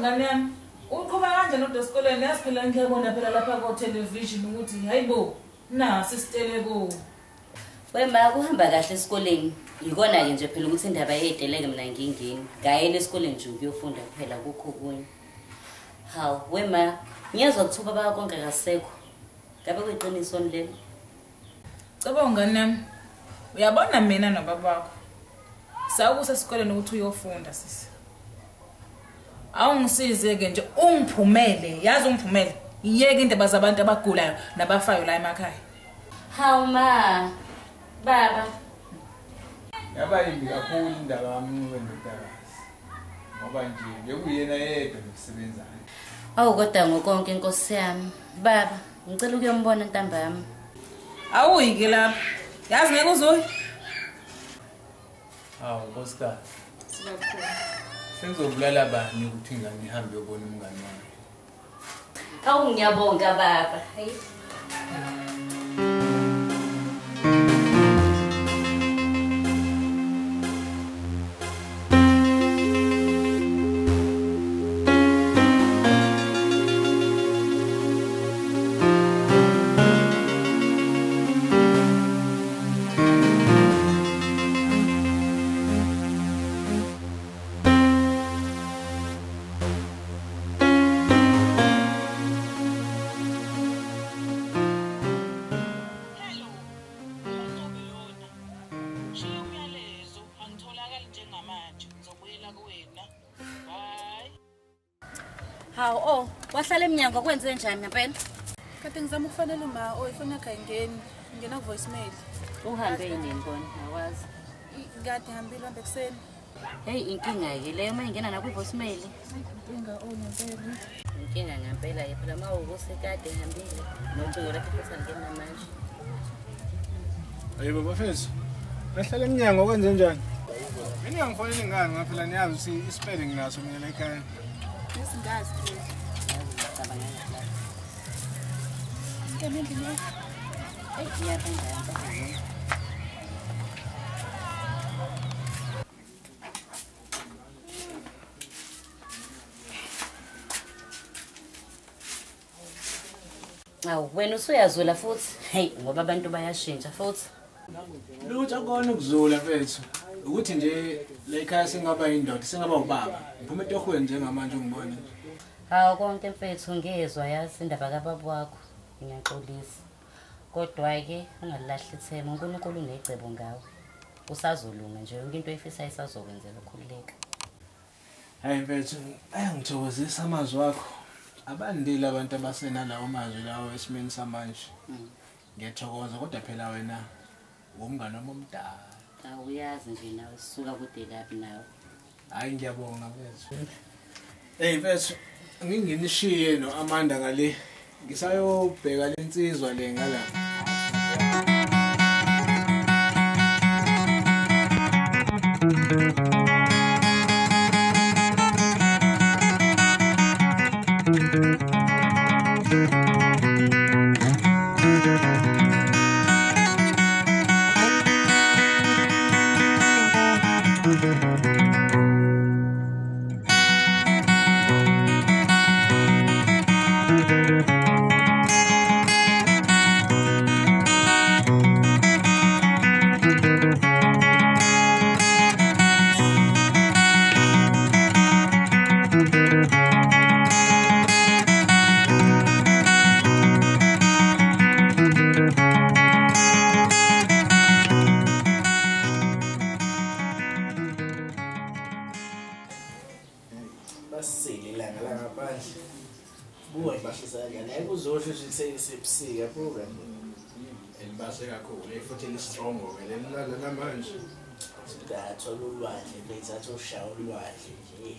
ngane yami, uqhuba kanjani kodwa esikoleni? Yazi phela ngiyabona phela lapha ko television ukuthi hayibo nasi isiteleko. Wema kuhamba kahle esikoleni. Yikona ke nje phela ukuthi indaba yedeleke mina ngingeni. Ngayela esikoleni nje ukuyofunda kuphela kukho kunye. Hawu wema ngiyezwa ukuthi ubaba konke kasekho. Ngabe kuyiqiniso lelo? Cabanga ngane yami. Uyabona mina nobaba wakho. Sawukusa esikoleni ukuthi uyofunda sisi. Awungisize ke nje ungiphumele, yazi ungiphumele. Iyeke indaba zabantu abagulayo nabafayo la emakhaya. Hawu ma. Baba. Yaba yimbi kakhulu indaba yami wendodakazi. Ngoba nje bekuyena yedwa nokusebenzayo. Awu kodwa ngokonke inkosi yami. Baba, ngicela ukuyombona ntambama. Awuyi ke lapha. Yazi ngeke uzoyi. Hawu nkosikazi. Sengizobulala bani ukuthi ingane ihambe yobona umngane wayo. Awu ngiyabonga baba. Hey. Hawu oh, wahlala eminyango kwenze njani ngempela? Kade ngizama ukufanele uma oh ifoni yakhe ayingeni, ingena ku voicemail. Uhambe yini ngibona awazi. Kade hambile hambe ekseni. Hey inkinga ke leyo uma ingena na ku voicemail. Inkinga oh ngempela. Inkinga ngempela ke phela mawukuthi kade hambile nocingo lakhe futhi alingena manje. Hayi baba Fethu. Nahlala eminyango kwenze njani? Mina ngifonela ingane ngoba phela niyazi ukuthi ispelling naso mina la ekhaya. Isingazi phela. Ngene endlini. Hey iyaphendla. Awu wena usuyazula futhi. Hey ngoba abantu bayashintsha futhi. Lutho kona ukuzula mfethu. Ukuthi nje la ekhaya singaba indoda, singaba ubaba. Ngiphuma etohweni njengamanje ungibona. Hawu konke mfethu ngezwe yazi indaba kababa wakho. Ngiyaxolisa. Kodwa ke ungalahli ithemba, uNkulunkulu unecebo ngawe. Usazolunga nje yonke into oyifisayo isazokwenzeka khululeka. Hayi mfethu, ayangithokozisa amazwi akho. Abandile abantu abasenalawo mazwi lawo esimeni samanje. Ngiyathokoza kodwa phela wena umngane wami omdala. Awuyazi nje nawe sisuka kude kabi nawe. Hayi ngiyabonga mfethu. Hey mfethu, nginginishiye noAmanda ngale. Ngisayobheka lensizwa le ngala. Sebusika buka elibase kakhulu futhi li-strong ke lelala namanje singathola ulwandle bethatha ushaya ulwandle nje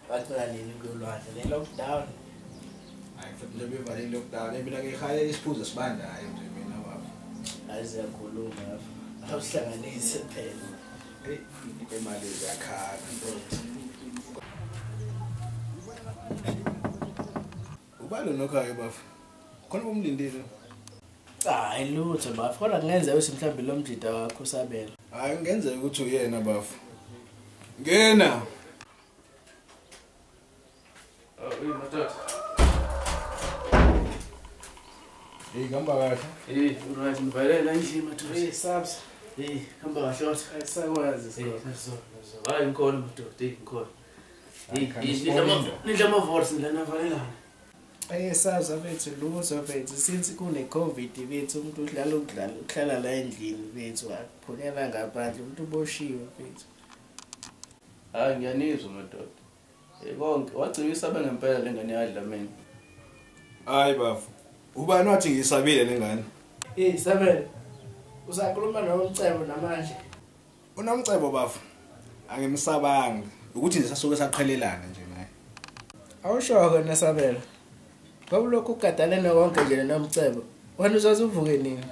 bacela nini kulwandle le lockdown. Hayi futhi nje bevale i-lockdown mina ngikhaya isiphuzo sibandayo nje mina baba. Aziyakhuluma awuhlanganise phela. Hey imali yakhala. Ubalo nokhayo bafu. Khona bomlindile. Hayi lutho bafu, kodwa kungenzeka ukuthi mhlawumbe lo mjida wakho usabela. Hayi kungenzeka ukuthi uyena bafu. Ngena. Hey madoda. Hey, hamba kahle. Hey, right, ngivalela endlini madoda. Hey, Sabs. Hey, hamba kahle kodwa. Ayisakwazi sikole. Hayi ngikhona madoda, hey ngikhona. Hey, nidla ama-votes nidla navalelana. Hey Sabs mfethu lutho mfethu since kune COVID mfethu umuntu udlala ukudlala uhlala la endlini mfethu akuphunyela ngaphandle umuntu uboshiwe mfethu. Hayi ngiyanizwa madoda. Hey konke wagcina isabe ngempela lengane yadla mina. Hayi bafu. Ubani wathi ngisabile lengane? Hey Sabelo. Usakhuluma noMcebo namanje. UNomcebo bafu. Angimsabanga ukuthi nje sasuke saqhelelana nje naye. Awusho ke Sabelo. Ngoba lokhu ugadalene konke nje noMcebo. Wena uzozuvuke nini?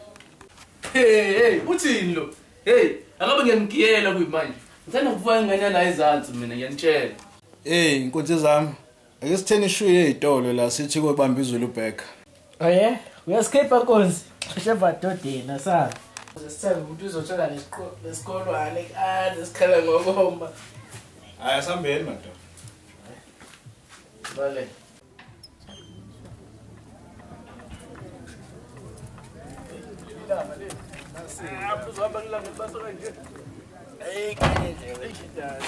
Hey hey, uthini lo? Hey, akabe ngiyamgiyela kuyimanje. Ngithanda ukuvuka ingane la ezansi mina ngiyanitshela. Hey, inkonzo zami. Ake sitheni ishuye ezitolo la sithi kobamba izulu back. Oh yeah, uyaskipha nkonzi. Cishe badodeni sa. Sithemba ukuthi uzothola lesikolwane lesikhala ngokoma. Hayi asambeni madoda. Bale. Uzohamba ngilanga libasa kanje. Hey kanye nje weshidani.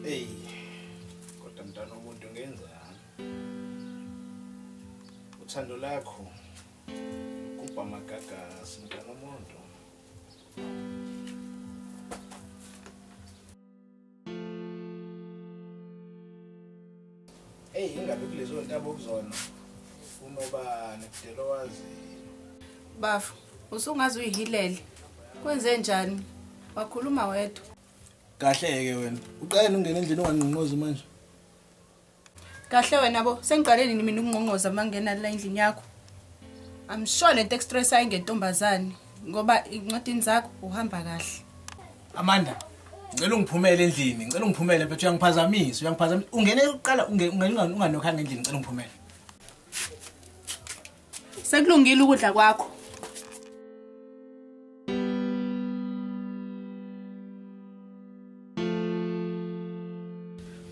Hey, kodwa mntana umuntu ngenzani? Uthando lakho kubha amagagasi mntana umuntu. Hey, ingabe kulezo ntaba okuzona unobani kudelo wazi. Bafu, usungaze uyihilele. Kwenze njani? Wakhuluma wedwa. Kahle ke wena. Uqale ungena endlini unganqonqozi manje. Kahle wena bo, sengiqale nini mina ukunqonqoza mangena la endlini yakho? I'm sure lento express ayingentombazane ngoba incwadini zakho uhamba kahle. Amanda, ngicela ungiphumele endlini, ngicela ungiphumele mfethu uyangiphazamisa, uyangiphazamisa. Ungene uqala unganokhanga endlini, ngicela ungiphumele. Sekulungile ukudla kwakho.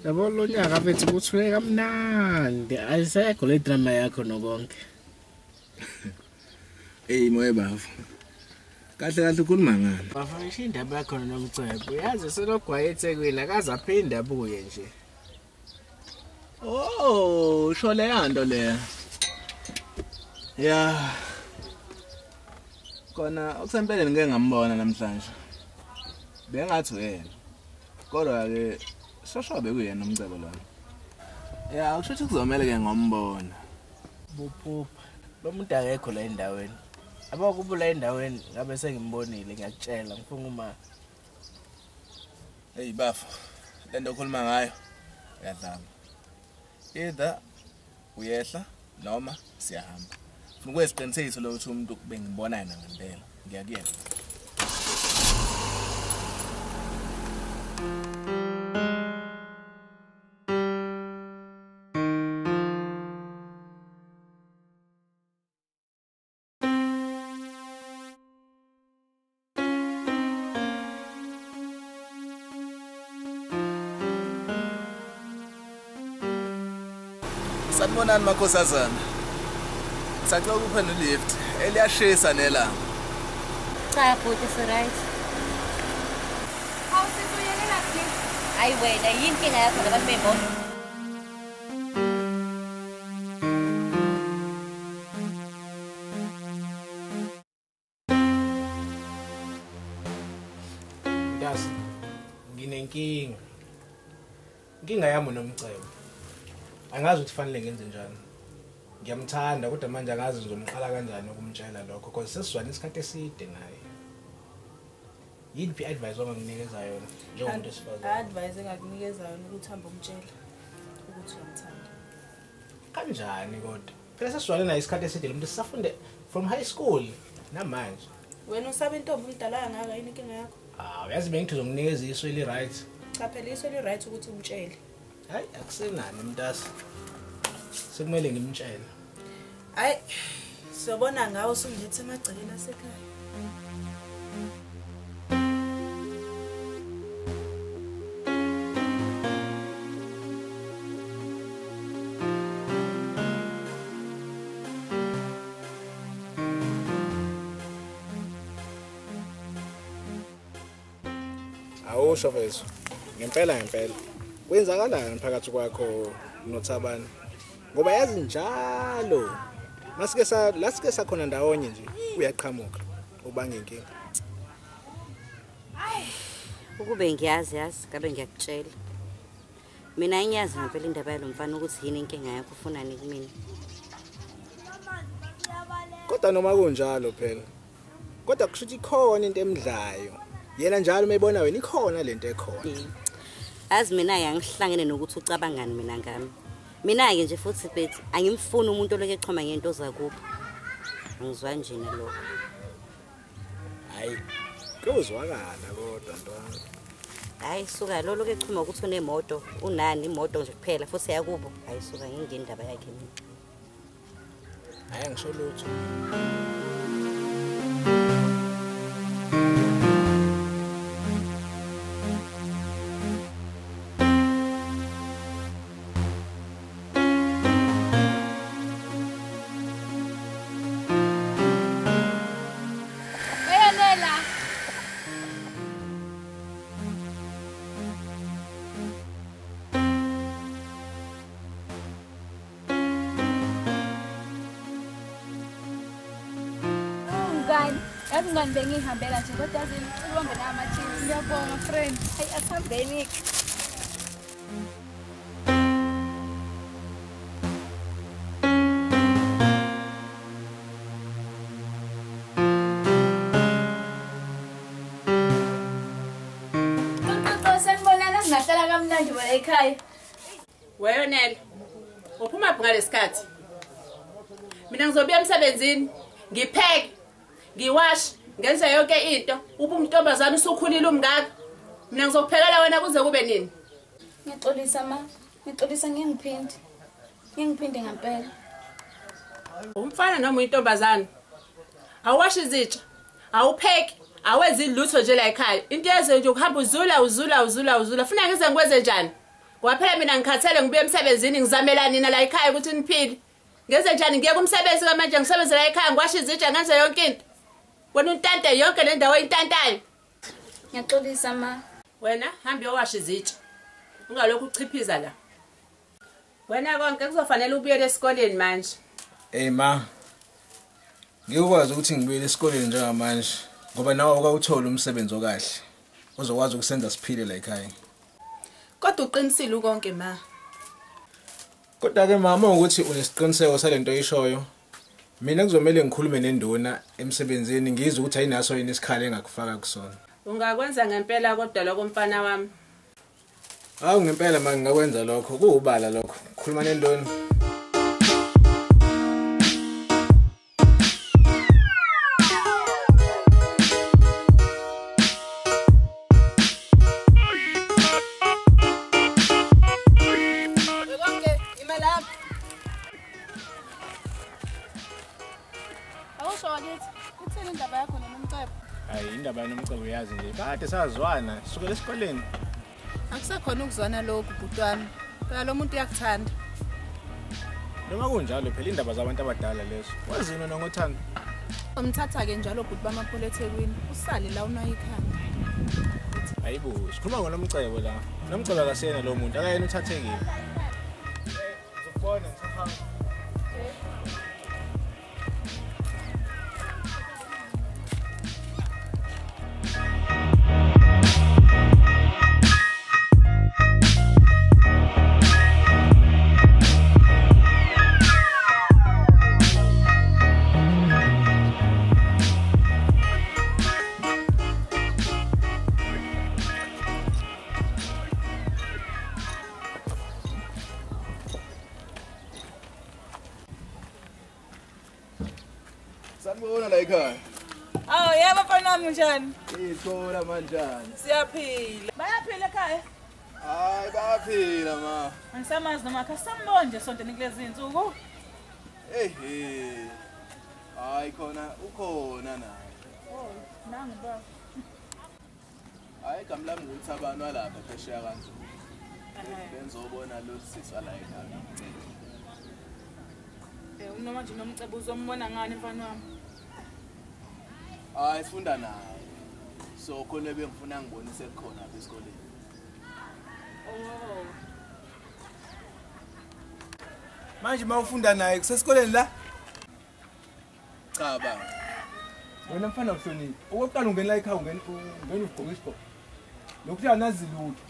Yabo lo nyaka mfethu kuthule kamnandi ayisekho le drama yakho nokonke. Hey moye bafu. Kahle kahle ukhuluma ngani? Bafu ngisho indaba yakho noMcebo. Yazi selogwaye eThekwini akaze aphinde abuye nje. Oh, sho le nto le. Ya. Kona okusempeleni ngeke ngambona namhlanje. Bengathi uyena. Kodwa ke shosho bekuyena uMcebo lona. Ya, ukusho ukuthi kuzomela ke ngombona. Buphupha. Lo muntu akekho la endaweni. Abakubo la endaweni ngabe sengimbonile ngiyakutshela ngifuna uma. Hey bafu, lento okhuluma ngayo uyadlala. Either uyehla noma siyahamba. Funa ukweziqinisekiso lokuthi umuntu bengibona yena ngempela. Ngiyakuyena. Sanibonani makhosazana. Sacela ukupha nelift eliyashisa nelanga. Cha bhuti si-right. Hawu sisi uyelela phi? Hayi wena yini inkinga yakho nabantu bey'moto? Mntase, nginenkinga. Inkinga yami noMcebo. Angazi ukuthi fanele ngenze njani. Ngiyamthanda kodwa manje angazi ngizomqala kanjani ukumtshela lokho because sesizwana isikhathi eside naye. Yini phi advice onganginikeza yona njengomuntu wesifazane? Advice engakunikeza yona ukuthi uhambe umtshela ukuthi uyamthanda. Kanjani kodwa? Phela sesizwane naye isikhathi eside lo muntu sisafunde from high school namanje. Wena usaba intombi umdala kangaka yini inkinga yakho? Ah, uyazi bengithi uzomnikeza iso eli right. Cha phela iso eli right ukuthi umtshele. Hayi akusenani mntasi. Sekumele ngimtshele. Hayi siyobona ngawe usungilethe emagcekeni asekhaya. Awusho mfethu. Ngempela ngempela. Kwenzakalani phakathi kwakho noThabani? Ngoba yazi njalo. Masike sa lasike sakhona ndawonye nje uyaqhamuka ubanga inkinga. Ukube ngiyazi yazi ngabe ngiyakutshela. Mina ngiyazi ngempela indaba yalomfana ukuthi yini inkinga yakho ufunani kumina. Kodwa noma kunjalo phela. Kodwa kusho ukuthi ikhona into emdlayo. Yena njalo mayibona wena ikhona lento ekhona. Azi mina angihlangene nokuthi ucabangani mina ngami. Mina ke nje futhi bethi angimfuni umuntu oleke echoma ngento zakubo. Angizwa nje nalokho. Hayi, kuzwakala kodwa ntwana. Hayi suka lo lokho echoma ukuthi unemoto, unani imoto nje kuphela futhi yakubo. Hayi suka ngingeni indaba yakhe mina. Hayi ngisho lutho. Yazi ngani bengihambela nje kodwa yazi ubambe nama-chips. Ngiyabonga friend. Hayi asihambeni. Qoqo sanibonana singahlala kamnandi bona ekhaya. Weyonela. Uphuma phi ngalesikhathi? Mina ngizobuya emsebenzini, ngipheke, ngiwash, ngenze yonke into. Ube umntombazana usukhulile umngaka. Mina ngizokuphekela wena kuze kube nini? Ngixolisa ma, ngixolisa ngingiphinde. Ngingiphinde ngempela. Umfana noma uyintombazana. Awashi izitsha, awupheki, awenzi lutho nje la ekhaya. Into yezo nje ukuhamba uzula uzula uzula uzula. Funa ngize ngikwenze njani? Ngoba phela mina ngikhathele ngibuye emsebenzini ngizamela nina la ekhaya ukuthi niphile. Ngenze njani ngiye kumsebenzi kamanje ngisebenzela ekhaya ngiwashe izitsha ngenze yonke into. Wena untante yonke le ndawo oyintantayo. Ngiyaxolisa ma. Wena hamba uyowasha izitsha. Ungalokhu uchiphiza la. Wena konke kuzofanele ubuyele esikoleni manje. Hey ma. Ngikwazi ukuthi ngibuyele esikoleni njengamanje ngoba nawe awukawutholi umsebenzi okahle. Uzokwazi ukusenza siphile la ekhaya. Kodwa uqinisile konke ma. Kodwa ke mama ukuthi unesiqiniseko salento oyishoyo. Mina kuzomela ngikhulume nenduna emsebenzini ngizwe ukuthi ayinaso yini isikhala engakufaka kusona. Ungakwenza ngempela kodwa lokho mfana wami. Hawu ngempela ma ngingakwenza lokho, kuwubala lokho. Khuluma nenduna. Yazi nje kade sazwana sukela esikoleni. Akusakhona ukuzwana lokhu bhuti wami. Phela lo muntu uyakuthanda. Noma kunjalo phela indaba zabantu abadala lezo. Wazini wena ngothando? Umthatha ke njalo bhuti bamapholo eThekwini. Usale la unayo ikhanda. Hayibo, sikhuluma ngoNomcebo la. Nomcebo akasiyena lo muntu, akayena uthathekile. Ngizokubona ngisahamba. ekhaya. Awu yebo mfana wami unjani? Ithola manjani? Siyaphila. Bayaphila ekhaya? Hayi bayaphila ma. Angisamazi noma akasambona nje sonteni kulezi insuku. Hey hey. Hayi khona ukhona naye. Oh, nangu baba. Hayi igama lami nguThabani walapha phesheya kanje. Benzobona lo sisi wala ekhaya. Unoma nje nomcebo uzombona ngani mfana wami? Hayi sifunda naye. So khona bengifuna ngibonise khona apha esikoleni. Oh. Manje mawufunda naye kusesikoleni la? Cha baba. Wena mfana uhloniphe. Okokuqala ungena la ekhaya ungena ugqoke isigqoko. Lokuthi anazi lutho.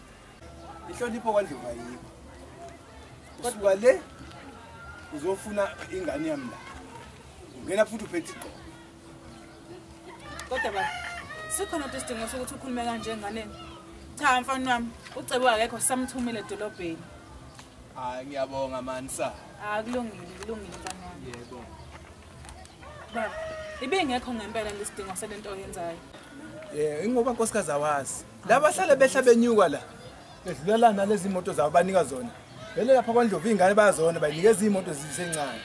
Ihlonipho kwaNdlovu ayikho. Usuka le uzofuna ingane yami la. Ungena futhi uphethe igqoko. Kodwa baba, sikhona isidingo sokuthi ukhulume kanje enganeni. Cha mfana wami, uCebo akekho samthumile edolobheni. Hayi ngiyabonga mansa. Ah kulungile, kulungile mfana wami. Yebo. Baba, ibingekho ngempela lesidingo salento oyenzayo. Ingoba nkosikazi awazi. Laba hlale behla benyuka la. Bedlula nalezi imoto zabo banika zona. Vele lapha kwaNdlovu ingane bayazona bayinikeza imoto zisencane.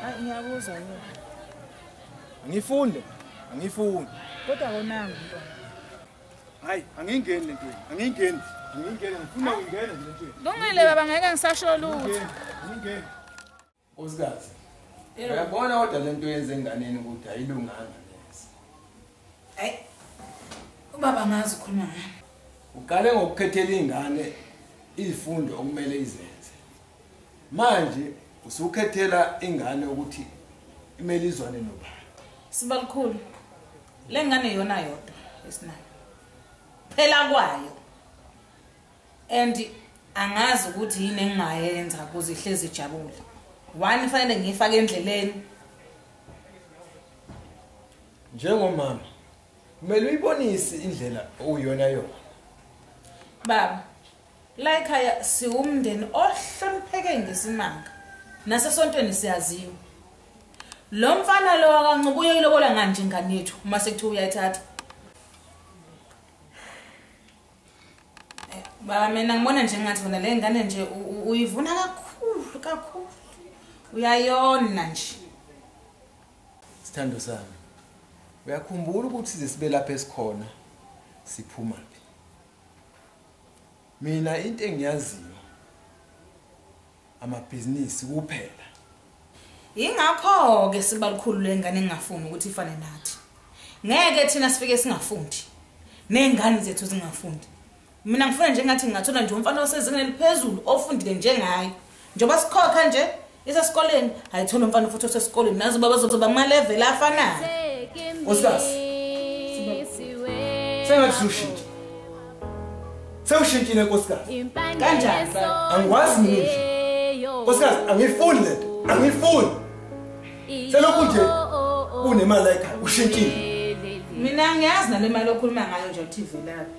Hayi ngiyakuzwa yebo. Angifunde. Angifuni. Kodwa awunanga mntwana. Hayi, angingeni lentweni. Angingeni. Angingeni, ngifuna ukungena nje lentweni. Lungile baba ngeke ngisasho lutho. Angingeni. Nkosikazi. Uyabona kodwa lento yenze enganeni ukuthi ayilunganga lezi. Hayi. Ubaba ngazi ukhuluma ngani. Uqale ngokukhethela ingane izifundo okumele izenze. Manje usukhethela ingane ukuthi imele izwane nobani. Sibalikhulu. Le ngane yona yodwa esinayo. Phela kwayo. And angazi ukuthi yini engingayenza ukuze ihlezi ijabule. One fanele ngiyifake endleleni. Njengomama kumele uyibonise indlela okuyona yona. Baba, la ekhaya siwumndeni ohlonipheke ngesimanga. Nasesontweni siyaziwa. Lo mfana lo akaNcubo uyoyilobola ngani nje ingane yethu uma sekuthiwa uyayithatha? Baba mina ngibona nje ngathi wena le ngane nje uyivuna kakhulu kakhulu. Uyayona nje. Sithando sami. Uyakhumbula ukuthi size sibe lapha esikhona siphuma phi? Mina into engiyaziyo amabhizinisi kuphela. Ingakho ke sibalikhulu lengane engafuni ukuthi ifane nathi. Ngeke thina sifike singafundi. Nezingane zethu zingafundi. Mina ngifuna nje ngathi ngingathola nje umfana osezingeni eliphezulu ofundile njengaye. Njengoba sikhokha nje isesikoleni, ayithola umfana futhi osesikoleni nazo baba bazoba kuma level afanayo. Nkosikazi. Sengathi ushintshe. Sewushintshile nkosikazi. Kanjani? Angikwazi mina. Nkosikazi angifuni lento. Angifuni. Selokhu nje unemali ekhaya ushintshile. Mina ngiyazi nale mali okhuluma ngayo nje uthi ivelaphi.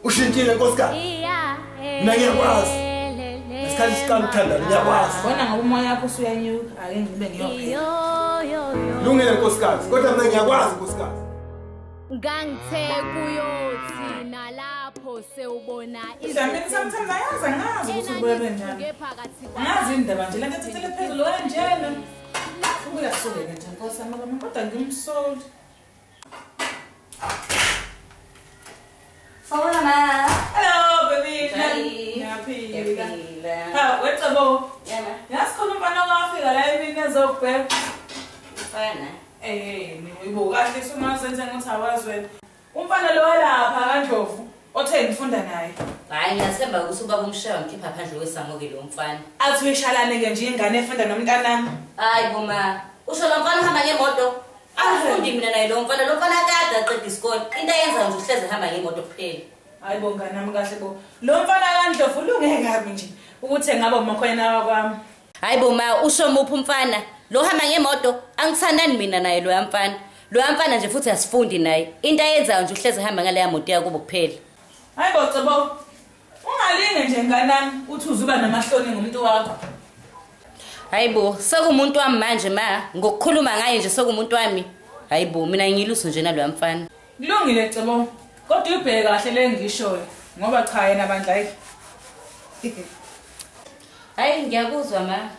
Ushintshile nkosikazi. Mina ngiyakwazi. Isikhathi siqala ukuthandana ngiyakwazi. Bona ngoba umoya wakho usuyanyuka ake ngibe ngiyophela. Lungile nkosikazi kodwa mina ngiyakwazi nkosikazi. Ngangithe kuyothi nalapho sewubona izamini sometimes ayazi angazi ukuthi ubuye benjani. Ngazi indaba nje lento ethathele phezulu kanjena. Uyasuke nje nkosi yami kodwa ngimsoli. Sawubona ma. Hello baby. Ngiyaphila. Ha, wecebo. Yena. Yazi khona umfana wafika la emini ezokubheka. Mfana. Uyibo kahle sumazenze ngokuthi awazi wena. Umfana lo walapha kaNdlovu othe ngifunda naye. Hayi ngiyathemba ukuthi ubaba umshaya wamkhipha phandle kwesango ke lo mfana. Athi uyishalane ke nje ingane efunda nomntanami. Hayi boma, usho lo mfana uhamba ngemoto. Afundi mina naye lo mfana, lo mfana kade aqeda isikole. Into ayenzayo nje uhleze ehamba ngemoto kuphela. Hayi bo ngane nami kahle bo. Lo mfana kaNdlovu ulunge kabi nje ukuthi engaba umakhwena wakwami. Hayi bo ma, usho muphi umfana? Lo hamba ngemoto, angithandani mina naye lo mfana. Lo mfana nje futhi asifundi naye. Into ayenzayo nje uhleze ehamba ngale moto yakubo kuphela. Hayi bo Cebo. Ungalinge nje nganami uthi uzuba namahloni ngomuntu wakho. Hayi bo, sekumuntu wami manje ma, ngokukhuluma ngaye nje sekumuntu wami. Hayi bo, mina ngiluso nje naloya mfana. Kulungile Cebo. Kodwa ubheke kahle le ngishoyo ngoba cha yena bandla hayi. Hayi ngiyakuzwa ma.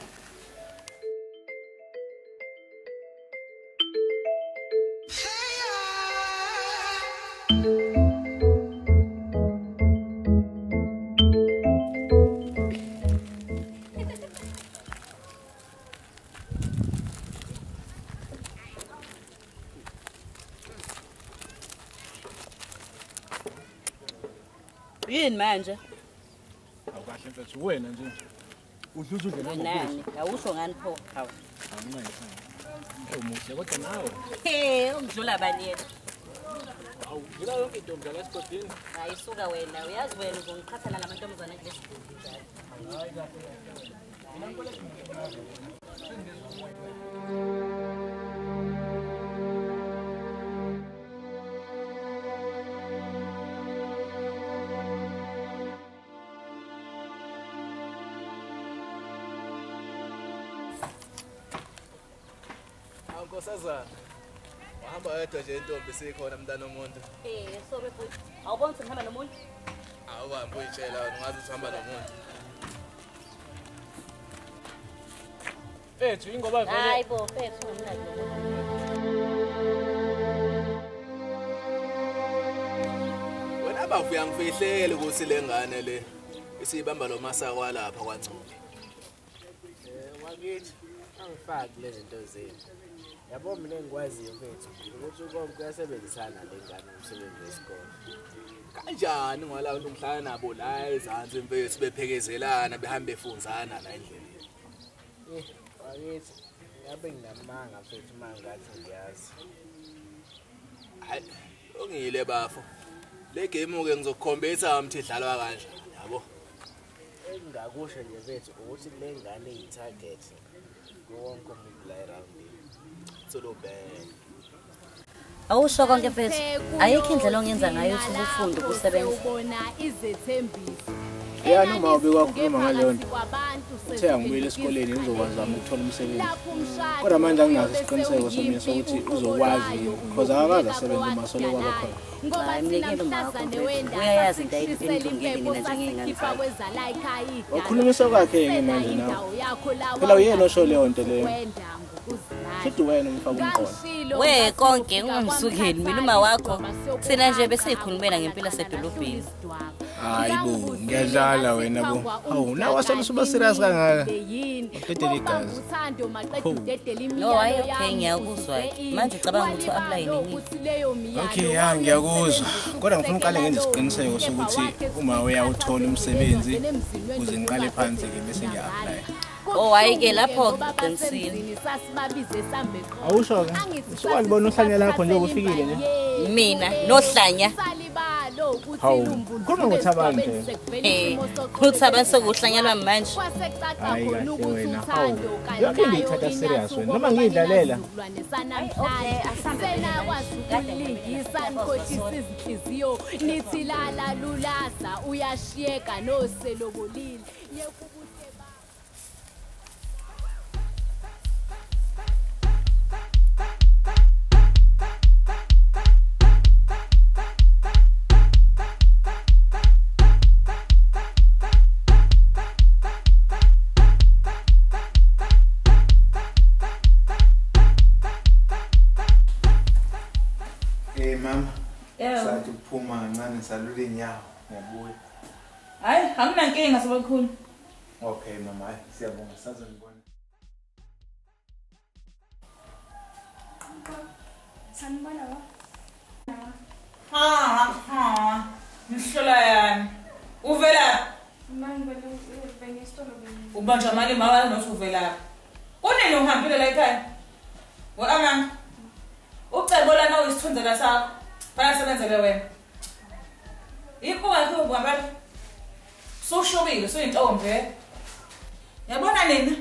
Yini manje? Awukahle mfethu wena nje. Udla udle nani? Awusho ngani pho? Hawu. Umuhle kodwa nawe. He, ungidlula bani yena? Awu, ngila yonke intombi la esigodini. Hayi suka wena, uyazi wena uzongiqhatha nalamantombazana kulesigodi njalo. Hayi kahle. Mina ngikole. Nkosazana, wahamba wedwa nje intombi sikhona mntana omuntu. Sorry futhi. Awuboni ukuthi ngihamba nomuntu? Awuhambi uyitshela wena ungazi ukuthi uhamba nomuntu. Mfethu ingoba vele. Hayi bo, mfethu unginaki nomuntu. Wena bavu uyangifihlela ukuthi le ngane le isibamba lo masaka lapha kwaNgcobo. Wakithi angifaki lezi zinto zenu. Yabo mina engikwaziyo mfethu ukuthi konke kuyasebenzisana le ngane umsebenzi wesikole. Kanjani ngoba abantu ngihlala nabo la ezansi mfethu bephekezelana behambe befunzana la endleleni. Wakithi ngabe nginamanga mfethu mangathi ngiyazi. Hayi ungile bafo. Le game ke ngizokukhombisa umthi idlalwa kanjani yabo. Engingakusho nje mfethu ukuthi le ngane iyi-target wonke umuntu la eroundini. Awusho konke mfethu. Ayikho indlela ongenza ngayo ukuthi ufunde ukusebenza. Ya noma ubekwakhuluma ngaleyo nto. Uthe angibuyele esikoleni ngizokwazama ukuthola umsebenzi. Kodwa manje anginaso isiqiniseko somina sokuthi uzokwazi because akakaze asebenze uma solo kwaba khona. Hayi mnikele umakho mfethu. Uyayazi into ayilungele nina njengey'ngane zakhe. Wakhulumisa kwakhe-ke manje nawe. Phela uyena osho leyo nto leyo. Futhi wena umfaka umqondo. We konke ungangisukeli mina uma wakho. Thina nje besiyikhulumela ngempilo yasedolobheni. Hayi bo, ngiyadlala wena bo. Hawu, nawe usuba serious kangaka. Uqedele igazi. No, hayi okay ngiyakuzwa. Manje ucabanga ukuthi u-apply nini? Okay, ya ngiyakuzwa. Kodwa ngifuna uqale ngenze isiqiniseko sokuthi uma uyawuthola umsebenzi ukuze ngiqale phansi ke bese ngiya-apply. Oh hayi ke lapho ngiqinisile. Awusho ke. Usuwalibona uhlanya lakho nje ufikile nje. Mina nohlanya. Hawu, khuluma ngoThabani nje. uThabani sokuhlanyelwa manje. Hayi kahle wena. Hawu, yonke into ithatha serious wena. Noma ngiyidlalela. Okay, asambe. Nithi lala lulaza uyashiyeka noselobolile. Sathi ukuphuma kancane salula inyawo ngiyabuya. Hayi, anginankinga sobakhulu. Okay mama, hayi siyabonga sazonibona. Sanibona wa. Ha ha. Mhlola yani. Uvela? Manje bengisitolo bengi. Ubanjwa mali mama nothi uvela. Kunini uhambile la ekhaya? We amanga. Ucebo lana uyisithunzela sakho. Bayasebenzele wena. Yikho ngakho ukuhamba. Soshobile, soyintombi. Yabona nina?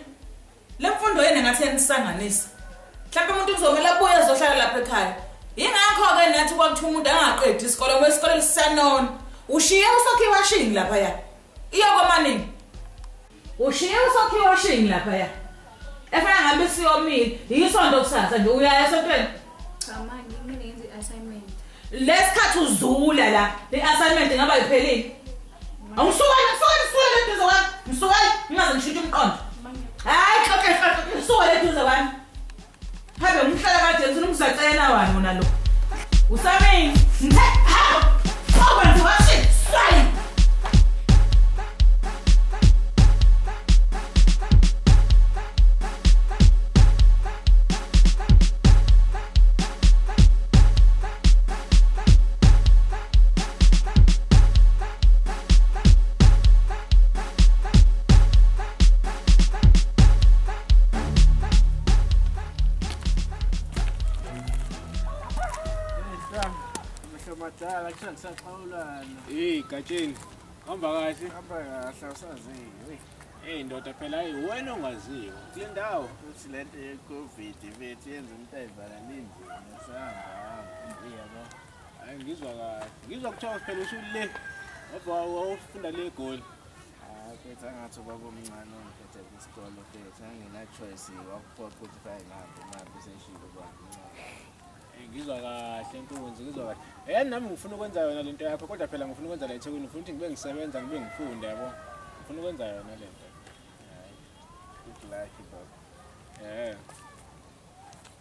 Le mfundo yena ngathi yanisanganisa. Mhlawumbe umuntu uzomela abuye azohlala lapha ekhaya. Yingakho ke nathi kwakuthiwa umuntu angaqedi isikole ngoba isikole lisanona. Ushiye usakhiwa shingi lapha ya. Iyokomanini. Ushiye usakhiwa shingi lapha ya. Efana ngabe siyomile, yisonto kusasa nje uyaya esontweni. Cha manje kumele ngenze i-assignment. Lesikhathi uzula la, le assignment ingaba iphelile. Awusukani, suka le duze kwami. Msukani, ngingaze ngishintshe umqondo. Hayi, xoxe, suka le duze kwami. Habe umhlala kade ngifuna ukuzacela wani wona lo. Usamini, ngithe hamba. Open the washing, swine. Hey, Gatsheni, hamba kahle. Hamba kahle awusaziwe. Hey ndoda phela wena ongaziwa. Kule ndawo uthi lento ye-COVID bethu yenza umuntu ayivala endlini sahamba yabo. Hayi ngizwa kahle. Ngizwa kuthiwa phela usule ngoba wawufunda le eGoli. Hayi phethe ngathi ubaba omncane ongiphethe kwisikole phethe angena choice wakuphoqa ukuthi hayi ngihambe manje seshilo kwami. Ngizwa kahle nkunzi, ngizwa kahle. Eh nami ngifuna ukwenza yona lento yakho kodwa phela ngifuna ukwenza la eThekwini, ngifuna ukuthi ngibe ngisebenza ngibe ngifunda yabo. Ngifuna ukwenza yona lento. Hayi. Good luck baba. Eh.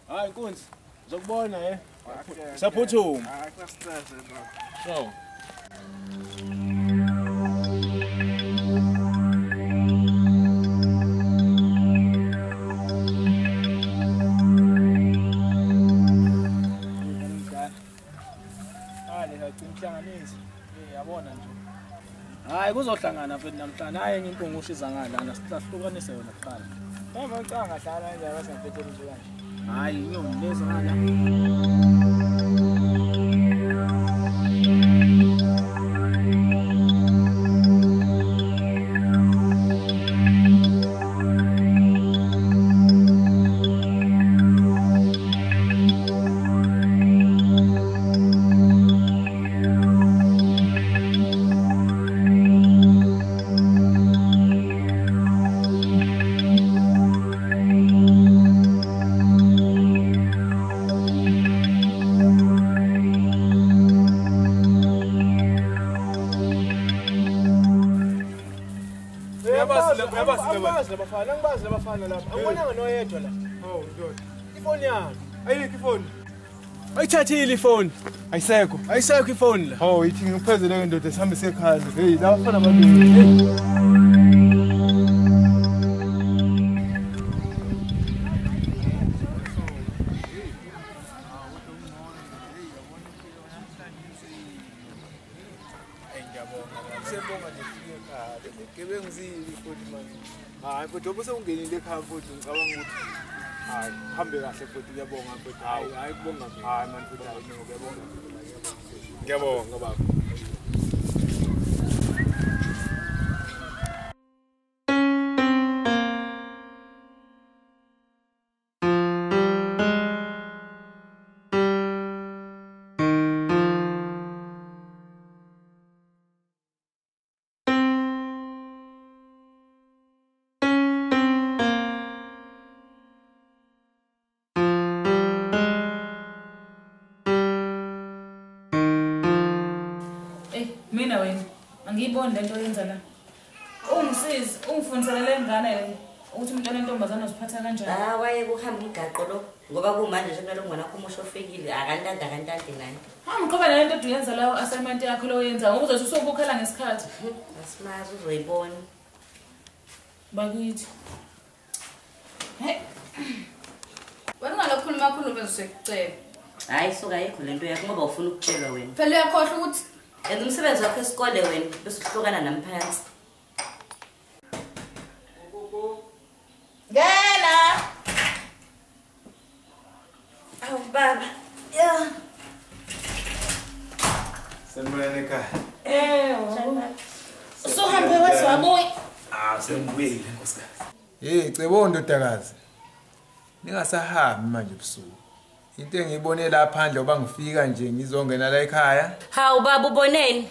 Hayi nkunzi, ngizokubona eh. Saphuthuma. Hayi kustress baba. So. Yabona nje. Hayi kuzohlangana futhi namhlanje. Hayi enye impungusho iza ngalana sihlukanise yona kuqala. Mama ngicanga ngahlala nje abasangiphethe nje kanje. Hayi inyoni lezi ngala. Angibazi labafana lapha. Angibonanga noyedwa la. Oh ndoda. Ifoni yami. Ayikho ifoni. Ayithathile ifoni. Ayisekho. Ayisekho ifoni la. Oh ithi ngikuphezele ndoda sihambe sekhaya. Hey labafana ababili. Hayi futhi ngoba sewungenile ekhaya futhi ngicabanga ukuthi hayi hambe kahle futhi ngiyabonga futhi. Hayi hayi kubonga mina. Hayi man futhi hayi ngiyabonga. Ngiyabonga baba. Mina wena angiyiboni lento oyenza la. Ungisize, ungifundisele le ngane le ukuthi umntwana entombazana uziphatha kanjani. Ah waye kuhamba umgaqo lo ngoba kumanje nje kunalo ngwana wakho umusho ofikile akantanda akantandi nani. Hamba uqhubeka nalento oyenza la assignment yakho lo oyenza ngoba uzothi usukukhala ngesikhathi. Asimazi uzoyibona. Bakithi. Hey. Wena ungalokhuluma kakhulu bese sekucela. Hayi suka ayikho lento yakho ngoba ufuna ukutshelwa wena. Phela uyakhohlwa ukuthi enza umsebenzi wakho esikole wena bese uhlukana nami phansi. Ngena. Awu baba. Yeah. Sanibonani ekhaya. Usuhambe waze wabuya. Ah sengibuyile nkosikazi. Hey Cebo ndodakazi. Ningasahambi manje ebusuku. Into engiyibone la phandle oba ngifika nje ngizongena la ekhaya. Hawu baba uboneni?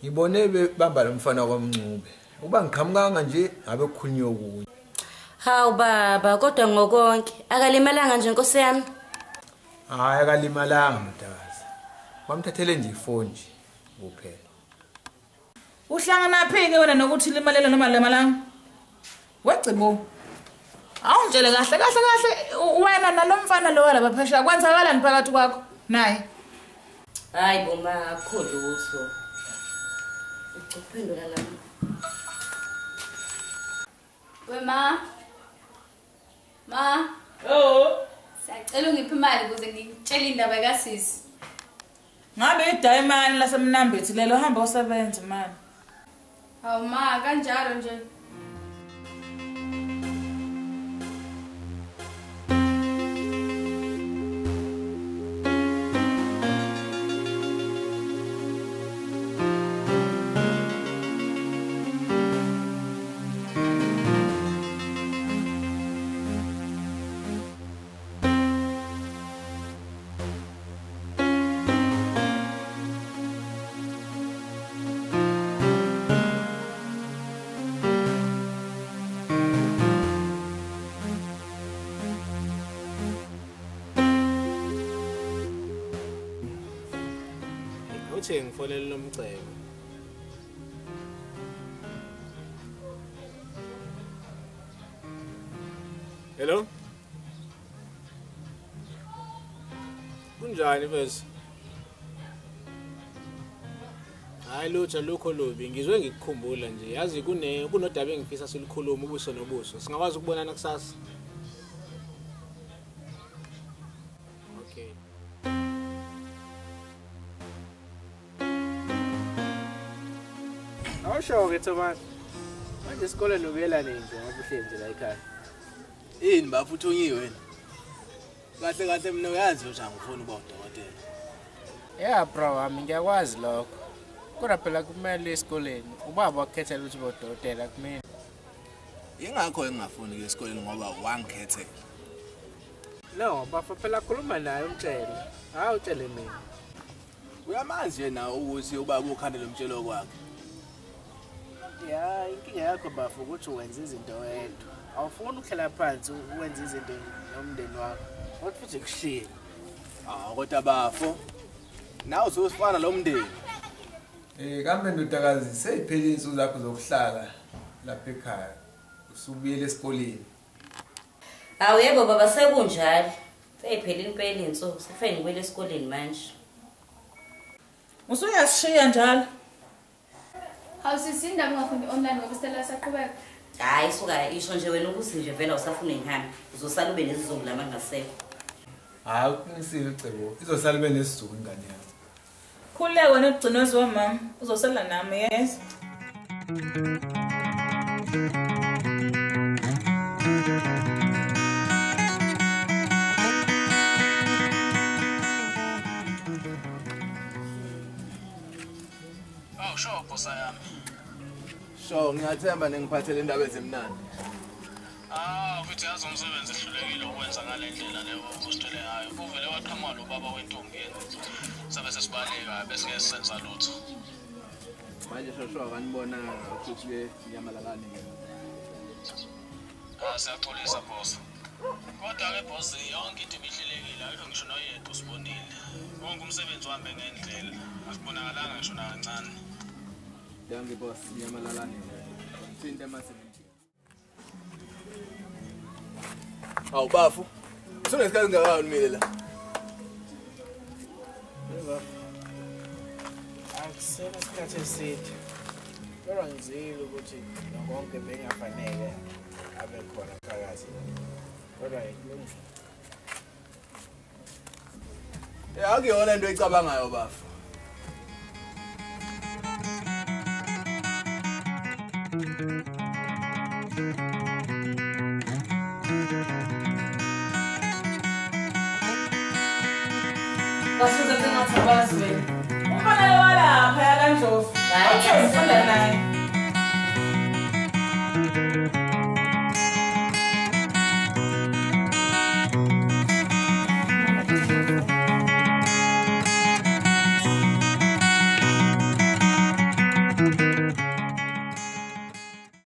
Ngibone bebamba lo mfana kwaMncube. Uba ngiqhamukanga nje ngabe kukhulunywe okunye. Hawu baba kodwa ngokonke akalimalanga nje nkosi yami. Hayi akalimalanga mntakazi. Bamthathele nje ifoni nje kuphela. Uhlangana phi ke wena nokuthi limalele noma limalanga? Wegcibo. Awungitshele kahle kahle kahle wena nalomfana lo walapha phesheya kwenzakalani phakathi kwakho naye? Hayi bo ma, akukho lutho. Ucuphendula lami. We ma. Ma. Oh. Siyacela ungiphe imali ukuze ngikutshele indaba kasisi. Ngabe idayimani lasemnambithi lelo hamba usebenze mani. Hawu ma, kanjalo nje. Uthe ngifonele lomcebo. Hello? Kunjani mfethu? Hayi lutho lukho lubi, ngizwe ngikukhumbula nje. Yazi kunodaba engifisa silukhuluma ubuso nobuso. Singakwazi ukubonana kusasa? Okay. Awusho-ke Thomas, manje esikoleni ubuyela nini nje ngoba uhleli nje la ekhaya? Yini bafo uthunyiwe wena? Kahle kahle mina uyazi ukuthi angifuni ukuba udokotela. Yeah bro wami ngiyakwazi lokho. Kodwa phela kumele esikoleni ubaba wakukhethela ukuthi ube udokotela kumina. Yingakho engingafuni ukuya esikoleni ngoba wangikhethela. No, bafo phela khuluma naye umtshele. Hayi utshele mina. Uyamazi yena ukuthi ubaba ukhandele umtshelo kwakhe. Ya, inkinga yakho bafo ukuthi wenza izinto wedwa. Awufuni ukuhlala phansi wenze izinto nomndeni wakho. Kodwa futhi kushiye. Ah, kodwa bafo nawe uzosifana lo mndeni. Kambe ndodakazi seyiphelile insuku zakho zokuhlala lapha ekhaya. Usubuyele esikoleni. Hawu yebo baba sekunjalo. Seyiphelile impela insuku, sekufanele ngibuyele esikoleni manje. Usuyasishiya njalo. Hawu sisi indaba ungafundi online ngoba isitela saqhubeka. Hayi suka isho nje wena ukuthi nje vele awusafuni ngihambe. Uzosala ube nesizungu lama ngasekho. Hayi uqinisile uCebo. Izosala ube nesizungu ingane yami. Khululeka wena ugcinozi wamama, uzosala nami yes. Oh, sure boss yami. Sho ngiyathemba ningiphathele indaba ezimnandi. Ah, futhi yazi umsebenzi ehlulekile ukwenza ngale ndlela leyo usitshele ngayo. Uvele waqhamuka lo baba wentombi yena. Sabe sesibaleka bese ngeke senza lutho. Manje shosho akanibonanga ukuthi ke inyamalakani ke. Ah, siyaxolisa boss. Kodwa ke boss yonke into ibihlelekile, ayikho ngisho noyedwa usibonile. Wonke umsebenzi uhambe ngendlela. Asibonakalanga ngisho nakancane. Dankie boss, inyamalakani. Thinta ama-70. Hawu bafu. Usunesikhathi ngakanani umile la? Yebo. Akusena isikhathi eside. Kodwa ngizile ukuthi konke bengafanele abe khona phakathi. Kodwa kulungile. Akuyona into oyicabangayo bafu. Basuke sengathi abazi wena. Umfana lo walapha kaNdlovu. Hayi, Uthe ufunda